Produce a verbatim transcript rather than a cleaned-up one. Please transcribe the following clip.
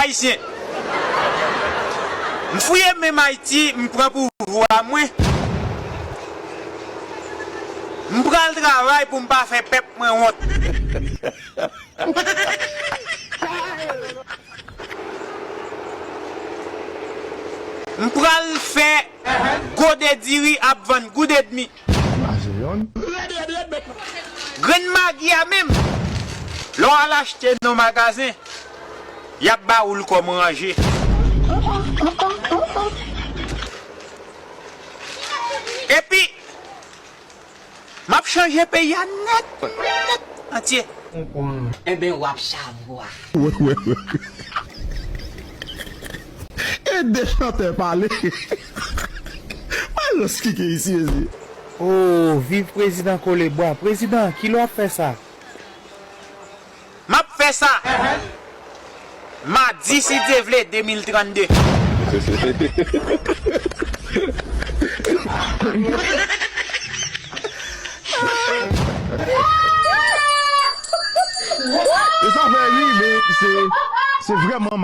Ayisyen. M fouye menm Ayiti, m pran pouvwa mwen. M pral travay pou m pa fè pèp mwen wont. M pral fè gode diri ap vann goud edmi. Grenn magi a menm, lè w al achte nan magazen, y ap ba ou l kòm ranje. Epi, m ap chanje peyi a nèt, nèt, antye. Enben, w ap savwa. Ede chantè pale. Malòs ki gen isi, mesye. Oh, viv prezidan Kolebwa. Prezidan, kilè w ap fè sa? M ap fè sa madi, si Dye vle, de mil trannde. E sa fè ri, men se, se vrèman